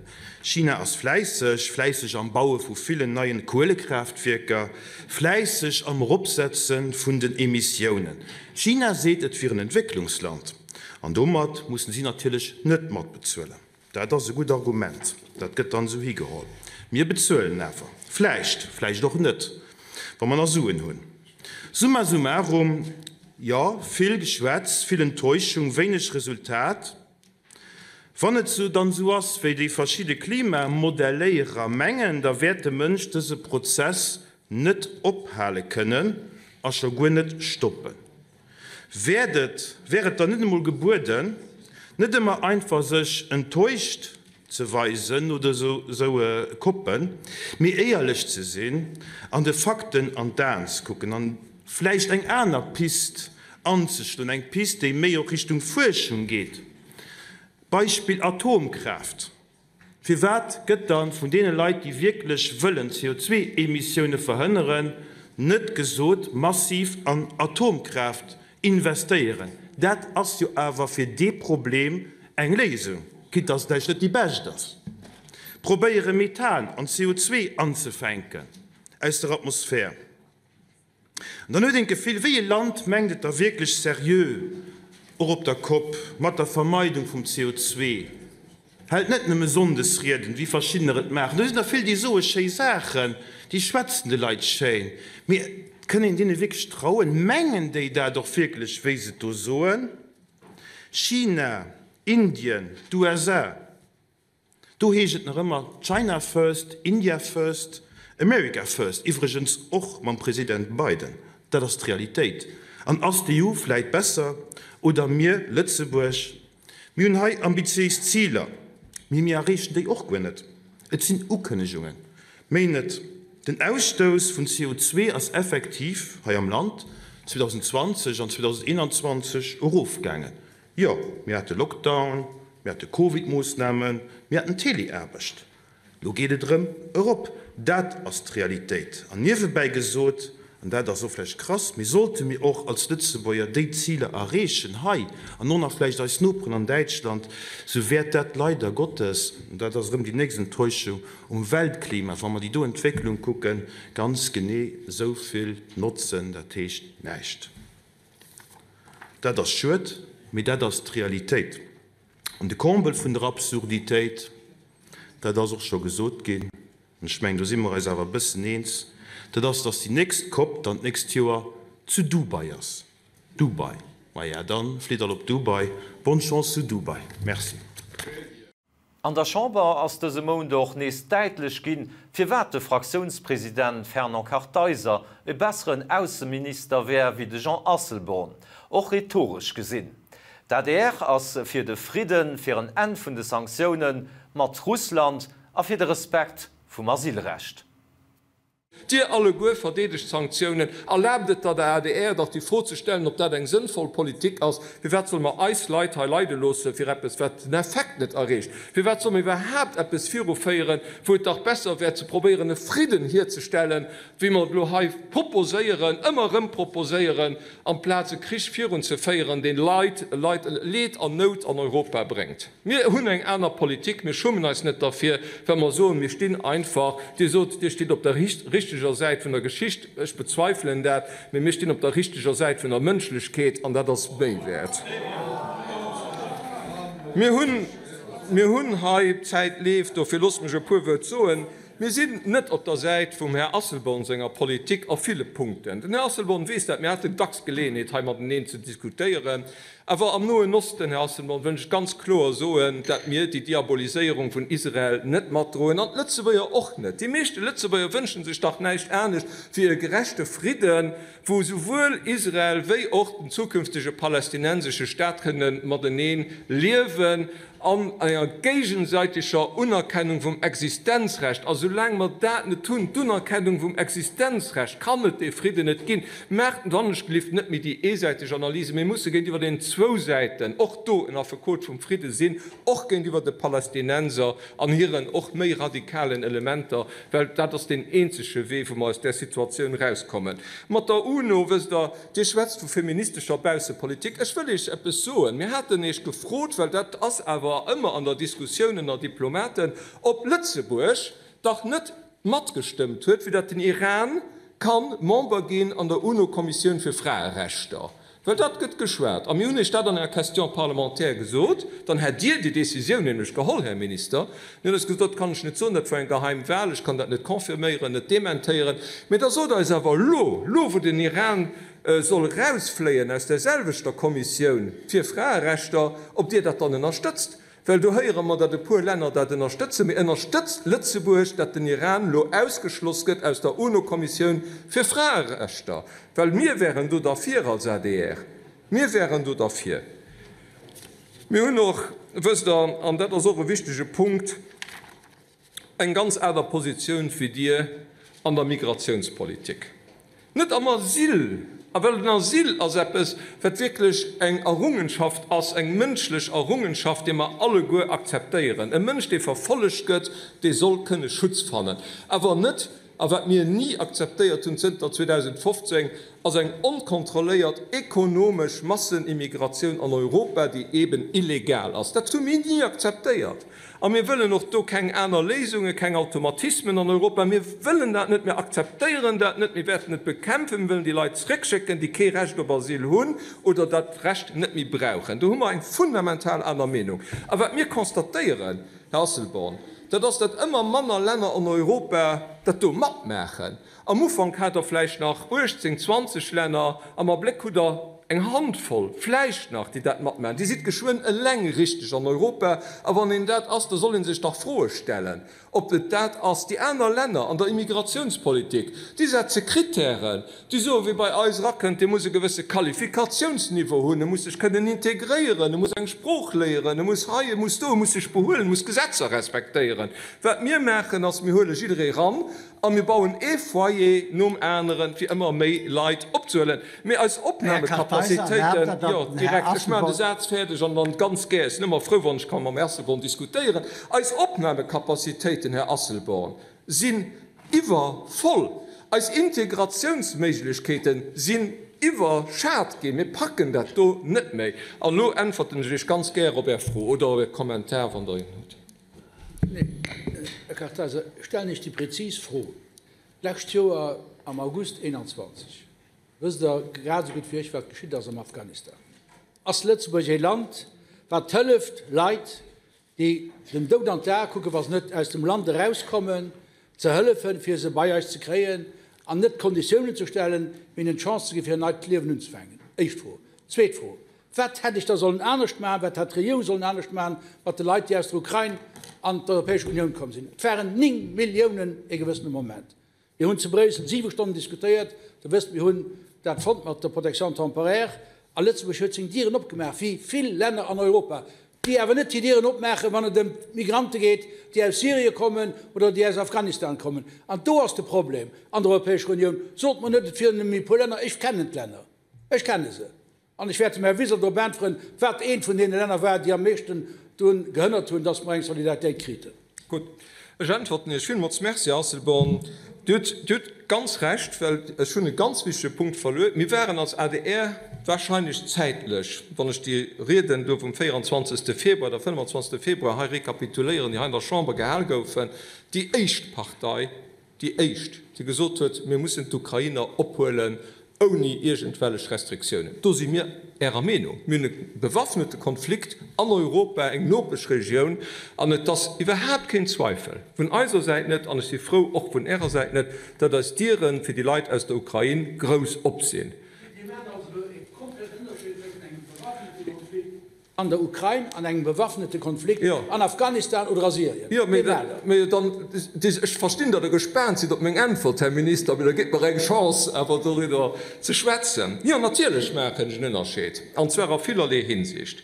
China ass fläisseg, fläisseg am Baue vu villen neien Kuelekraaftwierker, fläisseg am Eropsetze vun den Emissiounen. China seet, et wier en Entwécklungsland an domat mussen si natierlech net matbezuelen. Dat ass e gutt Argument, dat gëtt dann esou higeholl. Mir bezuelen awer. Vläicht, vläicht och net, wa mer nach Suen hunn. Summa summarum, jo, vill Geschwätz, vill Enttäuschung, wéineg Resultat. Wann et dann esou ass, wéi déi verschidde Klimamodelléierer mengen, da wäert de Mënsch dëse Prozess net ophale kënnen a scho guer net stoppen. Wäert et, wär et dann net emol gebueden, net ëmmer einfach sech enttäuscht ze weisen no esou Koppen, mee éierlech ze sinn an de Fakten an d'Aen ze kucken an vläicht eng aner Pist anzeschloen, eng Pist, déi méi och Richtung Fuerschung geet, Beispill Atomkraaft. Firwat gëtt dann vun deene Leit, déi wierklech wëllen d'CO2-Emissioune verhënneren, net gesot, massiv an Atomkraaft investéieren? Dat ass jo awer fir dee Problem eng Léisung, quitte dass et vläicht net déi bescht ass. Probéiere Methan an CO2 anzefänken aus der Atmosphär. An dann huet een d'Gefill, wéi e Land mengt et da wierklech seriö, och op der Kopp, mat der Vermeidung vum CO2? Hält net nëmme Sonndesrieden, wéi verschiddener et maachen. Do sinn der vill, déi soe schéi Saachen, déi schwätzen de Leit schéin, mee kënn een deene wierklech trauen? Mengen déi dat och wierklech, wéi se et do soen? China, Indien, d'USA. Do heescht et nach ëmmer China first, India first, America first, iwwregens och mam President Biden. Dat ass d'Realitéit. An ass d'EU vläit besser oder mir, Lëtzebuerg? Mir hunn hei ambitiéis Ziler, mee mir erreechen déi och guer net. Et sinn Ukënnegungen, méi net. Den Ausstouss vun CO2 ass effektiv hei am Land 2020 an 2021 erofgaangen. Jo, mir hate Lockdown, mir hate Covid-Moossnamen, mir haten Teleaarbecht. Lo geet et erëm erop. Dat ass d'Realitéit. An niewebäi gesot, an dat ass och vläicht krass, mee sollte mir och als Lëtzebuerger déi Ziler erreechen hei an och nach vläicht eis Noperen an Däitschland, sou wäert dat leider Gottes, an dat ass erëm déi nächst Enttäuschung, um Weltklima, wa mer déi do Entwécklung kucken, ganz genee esou vill notzen, dat heescht näischt. Dat ass schued, mee dat ass d'Realitéit. An de Comble vun der Absurditéit, dat ass och scho gesot ginn, an ech mengen, do si mer eis awer e bëssen eens, dat ass, dass déi nächst Cop dann d'nächst Joer zu Dubai ass. Dubai! Maja, dann flitt all op Dubai. Bonne Chance zu Dubai. Merci. An der Chamber ass dëse Mount och nees däitlech ginn, firwat de Fraktiounspresident Fernand Kartheiser e besseren Ausseminister wär wéi de Jean Asselborn, och rhetoresch gesinn. D'adr ass fir de Fridden, fir en Enn vun de Sanktioune mat Russland a fir de Respekt vum Asylrecht. Dir alleguer verdeedegt Sanktiounen. Erlaabt et der der adr dach déi Fro ze stellen, ob dat eng sënnvoll Politik ass. Firwat solle mer eis Leit hei leide loosse fir eppes, wat den Effekt net erreecht? Firwat solle mer iwwerhaapt eppes viruféieren, wou et dach besser wär ze probéieren e Fridden hierzestellen, wéi mer et elo hei proposéieren, ëmmer erëm proposéieren, amplaz e Krich virunzeféieren, deen Leit, Leit, Leed an Nout an Europa bréngt? Mir hunn eng aner Politik. Mir schummen eis net derfir, well mer soen, mir stinn einfach, Dir sot, Dir stitt op der richteger Säit vun der Geschicht, ech bezweifelen dat, mee mir stinn op der richteger Säit vun der Mënschlechkeet, an dat ass méi wäert. Mir hunn, mir hunn hei, d'Zäit leeft, dofir loosst mech e puer Wuert soen, mir sinn net op der Säit vum Här Asselborn senger Politik a ville Punkten. Den Här Asselborn weess dat, mir haten dacks Geleeënheet, hei mateneen ze diskutéieren. Awer am Noen Osten, Här Asselborn, wëll ech ganz kloer soen, dat mir déi Diaboliséierung vun Israel net matdroen, an d'Lëtzebuerger och net. Déi meeschte Lëtzebuerger wënschen sech dach näischt anescht wéi e gerechte Fridden, wou esouwuel Israel wéi och den zukünftege palästinensesche Staat kënne matenee liewen. An enger géigesäiteger Unerkennung vum Existenzrecht. A soulaang mer dat net hunn, d'Unerkennung vum Existenzrecht, kann et dee Fridden net ginn. Maacht wannechgelift net méi déi eesäiteg Analyse. Mir musse géintiwwer deenen zwou Säiten och do en Affekot vum Fridde sinn, och géintiwwer de Palästinenser an hiren och méi radikalen Elementer, well dat ass deen eenzege Wee, wou mer aus där Situatioun erauskommen. Mat der UNO, wësst Der, Dir schwätzt vu feministescher Baussepolitik. Ech wëll Iech eppes soen. Mir haten Iech gefrot, well dat ass awer ëmmer an der Diskussioun ënner Diplomaten, ob Lëtzebuerg dach net matgestëmmt huet, fir datt den Iran ka Member ginn an der UNO-Kommissioun fir Fraerechter. Well dat gëtt geschwat. A mir hunn Iech dat an enger Question parlementaire gesot. Dann hätt Dir déi Décisioun nämlech geholl, Här Minister. Mir hunn eis gesot, dat kann ech net soen, dat war eng geheim Wahl, ech kann dat net confirméieren, net dementéieren. Mee da sot eis awer elo, elo wou den Iran soll erausfléien aus där selwechter Kommissioun fir Fraerechter, ob Dir dat dann ënnerstëtzt. Well do héiere mer, datt e puer Länner dat ënnerstëtzen. Mee ënnerstëtzt Lëtzebuerg, datt den Iran elo ausgeschloss gëtt aus der UNO-Kommissioun fir Fraerechter? Well mir wären do derfir als adr. Mir wären do derfir. Mir hunn och, wësst Der, an dat ass och e wichtege Punkt, eng ganz aner Positioun wéi Dir an der Migrationspolitik. Net am Asyl, a well den Asyl ass eppes, wat wierklech eng Errungenschaft ass, eng mënschlech Errungenschaft, déi mer alleguer akzeptéieren. E Mënsch, dee verfollegt gëtt, dee soll kënne Schutz fannen, awer net A wat mir ni akzeptéiert hunn zënter 2015, ass eng onkontrolléiert ekonomesch Massenimmigratioun an Europa, déi eben illegal ass. Dat hu mir ni akzeptéiert. A mir wëllen och do keng aner Léisungen, keng Automatismen an Europa. Mir wëllen dat net, mir akzeptéieren dat net, mir wäerten et bekämpfen. Mir wëllen déi Leit zréckschécken, déi kee Recht op Asyl hunn oder dat Recht net méi brauchen. Do hu mer eng fundamental aner Meenung. A wat mir constatéieren, Här Asselborn, dat ass, datt ëmmer manner Länner an Europa dat do matmaachen. Am Ufank hat Der vläicht nach 18, 20 Länner, am Abléck hutt Der eng Handvoll vläicht nach, déi dat matmaachen. Dir sidd geschwënn eleng richteg an Europa. A wann een dat ass, da soll ee sech dach Froe stellen, ob et dat ass. Déi aner Länner an der Immigrationspolitik, déi setze Kritären. Déi soen, wie bei eis erakënnt, dee muss e gewësse Qualifikatiounsniveau hunn, e muss sech kënnen integréieren, e muss eng Sprooch léieren, e muss hei, e muss do, e muss sech behuelen, e muss Gesetzer respektéieren. Wat mir maachen, ass, mir huele jidderee ran a mir bauen ee Foyer nom aneren, fir ëmmer méi Leit opzehuelen. Mee eis Opnamekapazitéiten, jo, direkt, ech maachen de Saz fäerdeg an dann ganz gär, ech sinn ëmmer frou, wann ech ka mam Här Asselborn diskutéieren, eis Opnamekapazitéiten, Här Asselborn, sinn iwwervoll. Eis Integratiounsméiglechkeete sinn iwwerschat ginn. Mir packen dat do net méi. An elo äntwerten ech Iech ganz gär op Är Fro oder op Är Kommentar, wann Der een hutt. Nee, Här Kartheiser, ech stellen Iech déi prezis Fro. D'lescht Joer am August 21, wësst Der grad esou gutt wéi ech, wat geschitt ass am Afghanistan. Ass Lëtzebuerg ee Land, wat hëlleft, Leit, déi dem Doud an d'Ae kucken, wa se net aus dem Land erauskommen, ze hëllefen, fir se bei eis ze kréien an net Konditiounen ze stellen, mee hinnen d'Chance ze ginn, fir en neit Liewen unzefänken? Éischt Fro. Zweet Fro, Wat hätt ech da sollen anescht maachen, wat hätt d'Regierung sollen anescht maachen mat de Leit, déi aus der Ukrain an d'Europäesch Unioun komm sinn? Et waren 9 Milliounen e gewëssene Moment. Mir hunn zu Bréissel siwe Stonnen diskutéiert. Der wësst, mir hunn dat fonnt mat der Protection temporaire. A Lëtzebuerg huet seng Dieren opgemaach, wéi vill Länner an Europa, déi awer net hir Dieren opmaachen, wann et ëm d'Migrante geet, déi aus Syrie kommen oder déi aus Afghanistan kommen. An do ass de Problem an der Europäescher Unioun. Sot mer net, et wieren nëmmen e puer Länner. Ech kennen d'Länner. Ech kenne se. An ech wäert dem Här Wiseler drop äntweren, wat eent vun deene Länner war, déi am meeschten drun gehënnert hunn, dass mer eng Solidaritéit kriten. Gutt, ech äntwerten Iech. Villmools Merci, Här Asselborn. Dir hutt, Dir hutt ganz Recht, well ech hunn e ganz wichtege Punkt verluer. Mir waren als adr wahrscheinlech zäitlech, wann ech déi Rieden do vum 24. Februar oder 25. Februar hei rekapituléieren, déi hei an der Chamber gehal goufen, déi éischt Partei, déi éischt, déi gesot huet, mir mussen d'Ukrainer ophuelen ouni iergendwellech Restriktiounen. Do si mir Ärer Meenung. Mir hunn e bewaffnete Konflikt an Europa, eng Nopeschregioun, an et ass iwwerhaapt keen Zweifel, vun eiser Säit net, an ech si frou, och vun Ärer Säit net, datt eis Diere fir déi Leit aus der Ukrain grouss op sinn. Dir maacht also elo e kompletten Ënnerscheed tëschent engem bewaffnete Konflikt An der Ukrain, an engem bewaffnete Konflikt an Afghanistan oder a Syrien. Jo, mee dann, ech verstinn, datt Der gespaant sidd op meng Äntwert, Här Minister, mee da gitt mer eng Chance, awer doriwwer ze schwätzen. Jo, natierlech maachen ech en Ënnerscheed, an zwar a villerlee Hinsicht.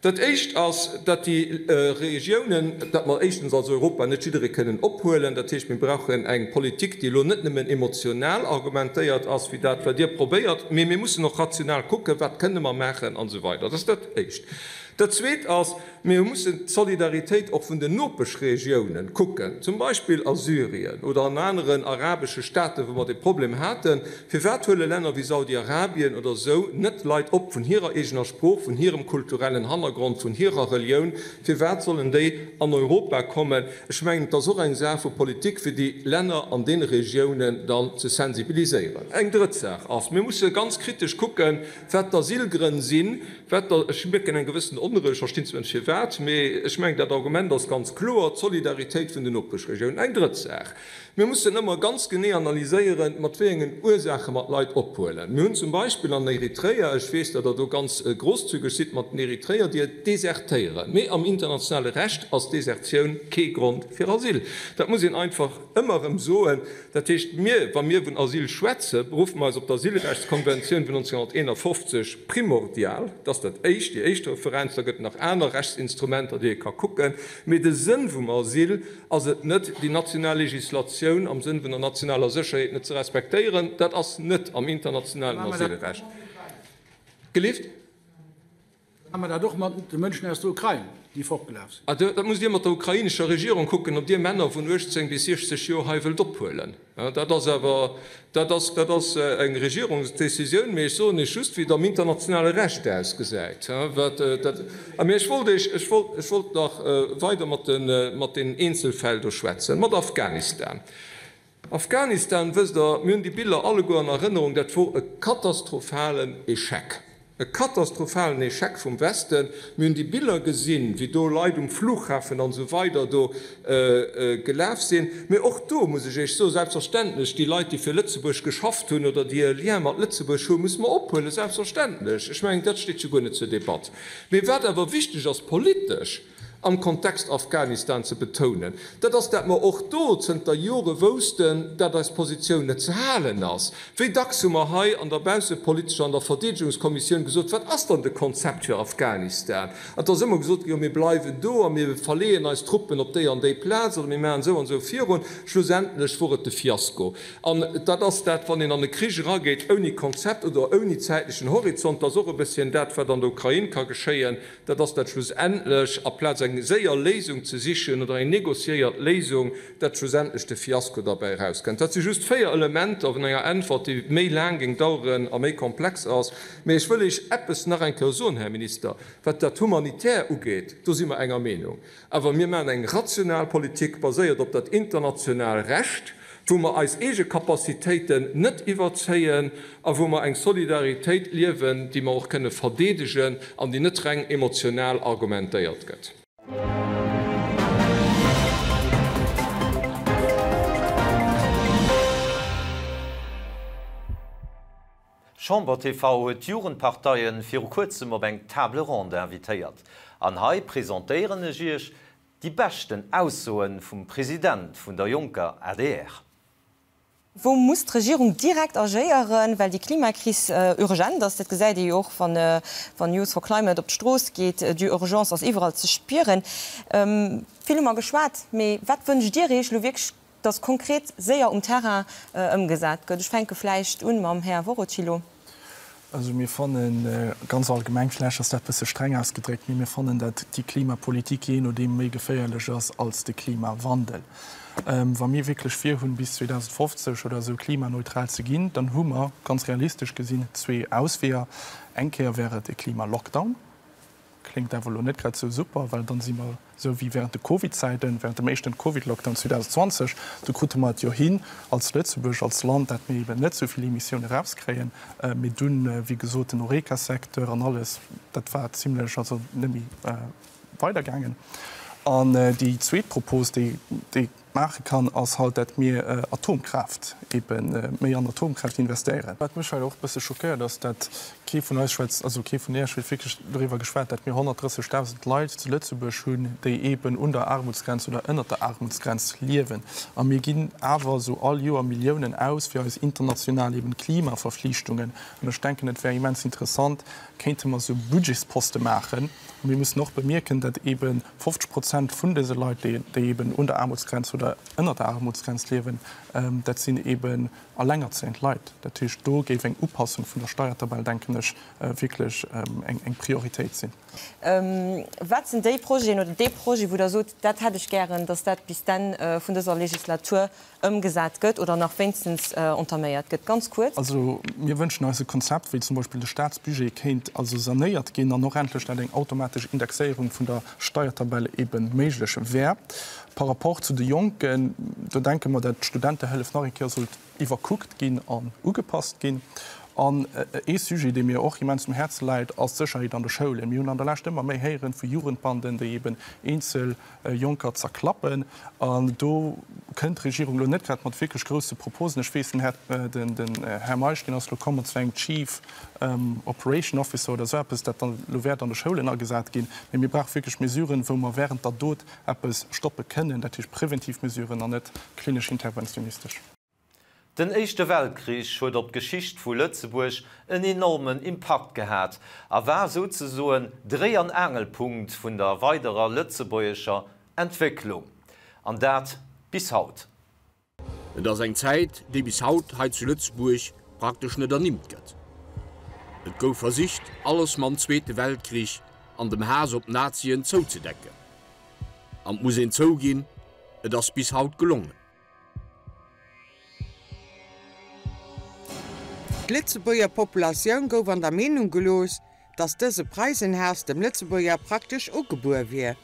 Dat Éischt ass, datt déi Regiounen, datt mer éischtens als Europa net jidderee kënnen ophuelen. Dat heescht, mir brauchen eng Politik, déi elo net nëmmen emotional argumentéiert ass, wéi dat, wat Dir probéiert, mee mir mussen och rational kucken, wat kënne mer maachen an esou weider. Dat ass dat Éischt. Dat Zweet ass, Mir mussen d'Solidaritéit och vun den Nopeschregiounen kucken, zum Beispill a Syrien oder an aneren arabesche Staaten, wou mer dee Problem haten. Firwat huele Länner wéi Saudi-Arabien oder esou net Leit op vun hirer eegener Sprooch, vun hirem kulturellen Hannergrond, vun hirer Relioun? Firwat sollen déi an Europa kommen? Ech mengen, et ass och eng Saach vu Politik, fir déi Länner an deene Regiounen dann ze sensibiliséieren. Eng drëtt Saach ass, Mir musse ganz kritesch kucken, wat d'Asylgrënn sinn, Wat der, ech mierken eng gewëssen Onrou, ech verstinn zwar net firwat, mee ech mengen dat Argument ass ganz kloer, d'Solidaritéit vun den Nopeschregiounen. Eng drëtt Saach, Mir mussen ëmmer ganz genee analyséieren, mat wéi engen Ursaache mer d'Leit ophuelen. Mir hunn zum Beispill an Eritrea, ech weess, datt Der do ganz grosszügeg sidd mat den Eritreer, déi desertéieren, mee am internationale Recht ass Desertioun kee Grond fir Asyl. Dat muss een einfach ëmmer erëm soen. Dat heescht, mir, wa mir vun Asyl schwätzen, beruffe mer eis op d'Asylrechtskonventioun vun 1951 primordial. Dat ass dat Éischt, déi éischt Referenz. Da gëtt et nach aner Rechtsinstrumenter, déi ee ka kucken. Mee de Sënn vum Asyl ass et net, déi national Législatioun am Sënn vun der nationaler Sécherheet net ze respektéieren. Dat ass net am internationalen Asylrecht. Gelift? Maache mer dat och mat de Mënschen aus der Ukrain, déi fortgelaf sinn? Dat musst Dir mat der ukrainescher Regierung kucken, ob Dir Männer vun 18 bis 60 Joer hei wëllt ophuelen. Dat ass awer, dat ass, dat ass eng Regierungsdecisioun. Mee ech soen Iech just, wéi et am internationale Recht ausgesäit. Wat dat, a mee ech wollt Iech, ech wollt, ech wollt nach weider mat de, mat den Eenzelfäll do schwätzen, mat Afghanistan. Afghanistan, wësst Der, mir hunn déi Biller alleguer an Erënnerung, dat wor e katastrophalen Echec, e katastrophalen Echec vum Westen. Mir hunn déi Biller gesinn, wéi do Leit um Flughafen an esou weider do gelaf sinn. Mee och do muss ech Iech soen, selbstverständlech, déi Leit, déi fir Lëtzebuerg geschafft hunn oder déi e Lien mat Lëtzebuerg hunn, musse mer ophuelen, selbstverständlech. Ech mengen, dat steet jo guer net zur Debatt. Mee wat awer wichteg ass politesch, am Kontext Afghanistan ze betounen, dat ass, dat mer och do zënter Jore woussten, dat eis Positioun net ze halen ass. Wéi dacks hu mer hei an der baussepolitescher an der Verdeedegungskommissioun gesot, Wat ass dann de Konzept fir Afghanistan? An et ass ëmmer gesot ginn, Jo, mir bleiwen do a mir verleeën eis Truppen op déi an déi Plaz oder mir maachen esou an esou virun. Schlussendlech wor et de Fiasko. An dat ass dat, wann een an e Krich erageet ouni Konzept oder ouni zäitlechen Horizont, dat ass och e bësschen dat, wat an der Ukrain ka geschéien, Dat ass dat schlussendlech, aplaz eng séier Léisung ze sichen oder eng négociéiert Léisung, dat schlussendlech de Fiasko derbäi erauskënnt. Dat si just 4 Elementer vun enger Äntwert, déi méi laang géing daueren a méi komplex ass. Mee ech wëll Iech eppes nach eng Kéier soen, Här Minister, Wat dat Humanitär ugeet, do si mer enger Meenung. Awer mir maachen eng rational Politik, baséiert op dat international Recht, wou mer eis eege Capacitéiten net iwwerzéien a wou mer eng Solidaritéit liewen, déi mer och kënne verdeedegen an déi net reng emotional argumentéiert gëtt. Chamber TV huet d'Jugendparteien viru kuerzem op eng Table ronde invitéiert. An hei presentéieren ech iech déi beschten Aussoen vum President vun der jonker adr. Wou muss d'Regierung direkt agéieren, well déi Klimakris urgent ass? Dat gesäit ee jo och, wann Youth for Climate op d'Strooss geet. D'Urgence ass iwwerall ze spieren. Vill hu mer geschwat, mee wat wënscht Dir Iech elo wierklech Dass konkret séier um Terrain ëmgesat gëtt. Ech fänke vläicht un mam Här Worocilo. Also mir fannen, ganz allgemeng, vläicht ass dat e bësse streng ausgedréckt, mee mir fannen, dat déi Klimapolitik jee nodeem méi geféierlech ass als de Klimawandel. Wa mir wierklech virhunn, bis 2050 oder esou klimaneutral ze ginn, dann hu mer, ganz realistesch gesinn, zwee Ausweeër. Eng Kéier wär et e Klimalockdown. Kléngt awer elo net grad esou super, well dann si mer esou wéi während de Covid-Zäiten, während dem éischten Covid-Lockdown 2020, do krute mer et jo hin als Lëtzebuerg, als Land, dat mir eben net esou vill Emissioune rauskréien, mee dunn, wéi gesot, den Horeca-Secteur an alles, dat war zimlech, also net méi weidergaangen. An déi zweet Propos, déi, déi. maache kann, ass halt, dat mir Atomkraaft, ebe méi an Atomkraaft investéieren. Wat mech hei och e bësse schockéiert, ass, dat kee vun eis schwätzt, also kee vun Iech huet wierklech doriwwer geschwat, dat mir 130.000 Leit zu Lëtzebuerg hunn, déi eben un der Aarmutsgrenz oder ënnert der Aarmutsgrenz liewen. A mir ginn awer esou all Joer Milliounen aus fir eis international eben Klimaverflichtungen. An ech denken, et wär immens interessant, kéinte mer esou Budgetsposte maachen. A mir mussen och bemierken, dat eben 50 Prozent vun dëse Leit, déi eben un der Aarmutsgrenz oder ënnert der Aarmutsgrenz liewen, dat sinn eben allengerzéiend Leit. Dat heescht, do géif eng Upassung vun der Steiertabell, denken ech, wierklech eng Prioritéit sinn. Wat sinn déi Projeten oder dee Projet, wou Der sot, dat hätt ech gären, datt dat bis d'Enn vun dëser Legislatur ëmgesat gëtt oder nach wéinstens entaméiert gëtt? Ganz kuerz. Also mir wënschen eis e Konzept, wéi zum Beispill de Statsbudget kéint also sanéiert ginn an och endlech dat eng automatesch Indexéierung vun der Steiertabell ebe méiglech wär. Par rapport zu de Jonken, do denke mer, dat d'Studentehëllef nach eng Kéier sollt iwwerkuckt ginn an ugepasst ginn. An ee Sujet, dee mir och immens um Häerze läit, ass d'Sécherheet an de Schoulen. Mir hunn an der Lescht ëmmer méi héieren vu Jugendbanden, déi eben eenzel Jonker zerklappen. An do kënnt d'Regierung elo net grad mat wierklech grousse Proposen. Ech weess, den Här, den Här Meisch, deen ass elo komm mat esou engem Chief Operation Officer oder esou eppes, dat dann elo wäert an de Schoulen agesat ginn. Mee mir brauche wierklech Mesuren, wou mer während der Dot eppes stoppe kënnen, dat heescht präventiv Mesuren an net klinesch interventionistesch. Den Éischte Weltkrich huet op d'Geschicht vu Lëtzebuerg en enormen Impakt gehat a war souzesoen Dréi an Aangelpunkt vun der weiderer lëtzebuergescher Entwécklung, an dat bis haut. Et ass eng Zäit, déi bis haut hei zu Lëtzebuerg praktesch net ernimmt gëtt. Et gouf versicht, alles mam Zweete Weltkrich an dem Haass op d'Nazien zouzedecken. An 't muss een zouginn, et ass bis haut gelongen. D'Lëtzebuerger Populatioun gouf an der Meenung gelooss, datt dëse Preisenhaass dem Lëtzebuerger praktesch ugebuer wier.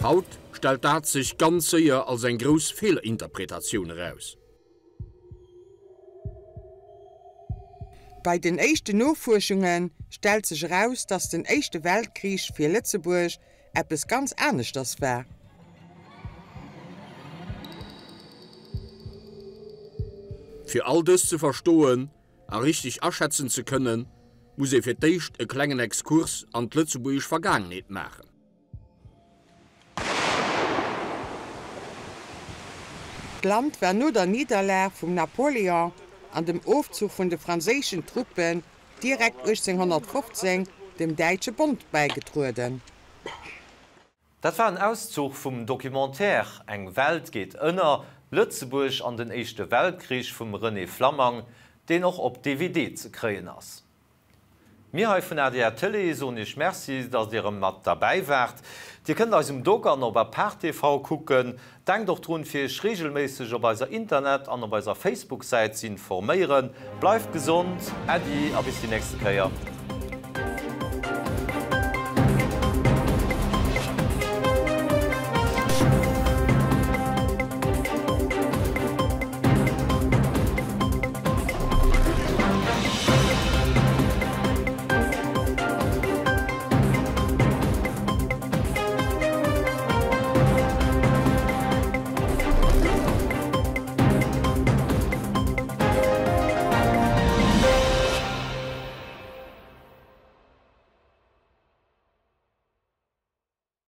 Haut stellt dat sech ganz séier als eng grouss Feelerinterpretatioun eraus. Bei den éischten Nofuerschunge stellt sech eraus, datt den Éischte Weltkrich fir Lëtzebuerg eppes ganz aneschters war. Fir all dëst ze verstoen a richteg aschätzen ze kënnen, muss ee fir d'éischt e klengen Exkurs an d'lëtzebuergesch Vergaangenheet maachen. D'Land war no der Nidderlag vum Napoléon an dem Ofzuch vun de franséischen Truppen direkt 1815 dem Däitsche Bond bäigetrueden. Dat war en Auszuch vum Documentaire Eng Welt geet ënner, Lëtzebuerg an den Éischte Weltkrich vum René Flammang, deen och op DVD ze kréien ass. Mir hei vun adr Télé soen Iech Merci, dass Dir erëm mat derbäi waart. Dir kënnt eis um Doc an op Apart TV kucken. Denkt och drun, fir Iech reegelméisseg op eiser Internet an op eiser Facebook-Säit ze informéieren. Bleift gesond, Äddi a bis déi nächste Kéier.